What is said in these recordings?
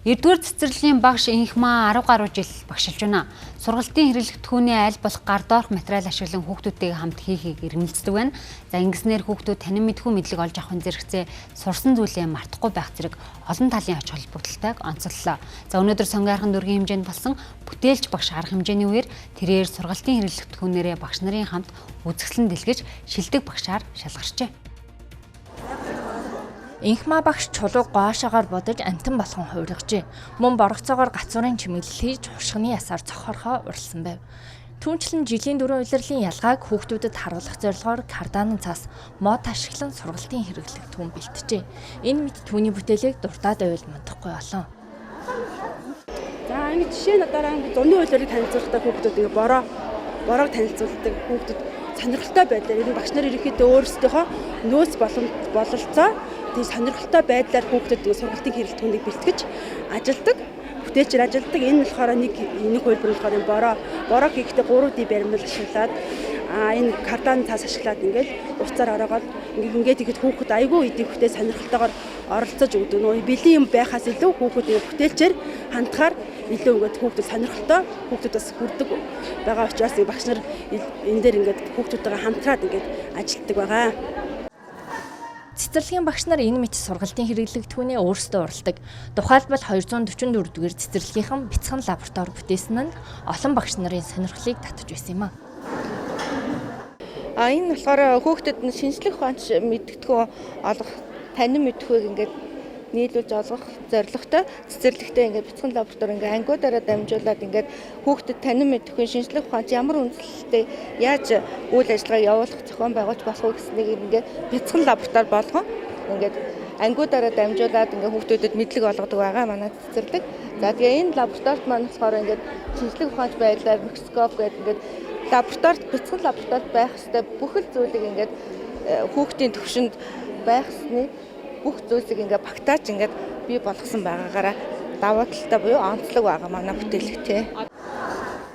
9-р цэцэрлэгийн багш Энхмаа 10 гаруй жил багшилж байна. Сургалтын хэрэглэгдэхүүний аль болох гар доорх материал ашиглан хүүхдүүдтэйгээ хамт хийхийг эрмэлздэг байна. За, ингэснээр хүүхдүүд танин мэдэхүй мэдлэг олж авахын зэрэгцээ сурсан зүйлээ мартахгүй байх зэрэг олон талын ач холбогдолтойг онцоллоо. За, өнөөдөр Сонгон хайрхан дүүргийн хэмжээнд болсон бүтээлч багш арга хэмжээний үеэр тэрээр сургалтын хэрэглэгдэхүүнээрээ багш нарын хамт үзэсгэлэн дэлгэж шилдэг багшаар шалгарчээ. Энхмаа багш чулууг гоошоогоор будаж амтан болгон хувиргажээ. Мөн боргоцоогоор гацуурын чимэглэл хийж хушгины ясаар цохорхоо уралсан байв. Түүнчлэн жилийн дөрвөн улирлын ялгааг хүүхдүүдэд харуулах зорилгоор кардааны цаас мод ашиглан сургалтын хэрэглэгдэхүүн бэлджээ. Энэ мэт түүний бүтээлийг дуртаад байвал мундахгүй олон. За, ингэ жишээ нь дараа ингэ зуны улирлыг танилцуулахдаа хүүхдүүд ингэ бороог танилцуулдаг, хүүхдүүд сонирхолтой байдлаар ер нь багш нар ерөнхийдөө өөрсдийнхөө нөөц бололцоо тийм сонирхолтой байдлаар хүүхдэд сургалтын хэрэглэгдэхүүнийг бэлтгэж ажилдаг, бүтээлчээр ажилдаг. Энэ болохоор нэг хувилбар нь болохоор бороо хийхдээ 3D баримнал ашиглаад, энэ кардан цаас ашиглаад, ингээл утсаар ороогоод ингээд ихэд хүүхэд айгүй идэвхтэй сонирхолтойгоор оролцож өгдөг. Нөө бэлэн юм байхаас илүү хүүхэд бүтээлчээр хандхаар илүү ингээд хүүхдүүд сонирхолтой, хүүхдүүд бас хүрдэг байгаа учраас багш нар энэ дээр ингээд хүүхдүүдтэйгээ хамтраад ингээд ажилладаг байгаа. Цэцэрлэгийн багш нар энэ мэт сургалтын хэрэглэгдэхүүнээ өөрсдөө уралдаг. Тухайлбал, 244 дугаар цэцэрлэгийнхэн бяцхан лаборатори бүтээсэн нь олон багш нарын сонирхлыг татаж байсан юм а. А энэ болохоор хүүхдэд нь шинжлэх ухаанч мэдгэдэггүй олгох, танин мэдэхүйг ингээд нийлүүлж олгох зорилготой цэцэрлэгтээ ингээд бяцхан лаборатори ингээд ангиудаараа дамжуулаад ингээд хүүхдэд танин мэдэхүйн шинжлэх ухаанч ямар үндэслэлтэй яаж үйл ажиллагаа явуулах, зохион байгуулж болох вэ гэснийг ингээд бяцхан лаборатори болгон ингээд ангиудаараа дамжуулаад ингээд хүүхдүүдэд мэдлэг олгодог байгаа манай цэцэрлэг. За, тэгээ энэ лабораторид маань болохоор ингээд шинжлэх ухаанч байдлаар микроскоп гэдэг ингээд лабораторид, бяцхан лабораторид байх ёстой бүхэл зүйлийг ингээд хүүхдийн төвшөнд байх ёсны бүх зүйлсийг ингээд багтааж ингээд бий болгосон байгаагаараа давуу талтай буюу онцлог байгаа манай бүтээлэгтэй.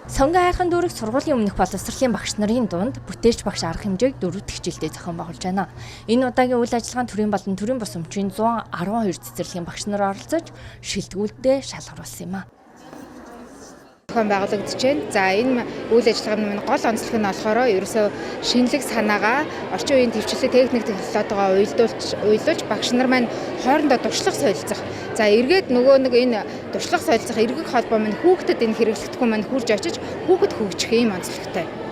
Сонгон хайрхан дүүрэг сургуулийн өмнөх боловсролын багш нарын дунд бүтээлч багш арга хэмжээг дөрөв дэх жилдээ зохион байгуулж байна. Энэ удаагийн үйл ажиллагаанд төрийн болон төрийн бус өмчийн 112 цэцэрлэгийн багш нар оролцож шилдэгүүддээ шалгаруулсан юм а. Зохион байгуулагдаж байна. За, энэ үйл ажиллагааны минь гол онцлог нь болохоор ерөөсөө шинэлэг санаагаа орчин үеийн төвчлөлт, техник технологитойгоо уялдуулж багш нар маань хоорондоо туршлага солилцох. За, эргээд нөгөө нэг энэ туршлага солилцох эргэг холбоо минь хүүхдэд энэ хэрэглэгдэхүүн маань хүрж очиж хүүхэд хөгжих ийм онцлогтой.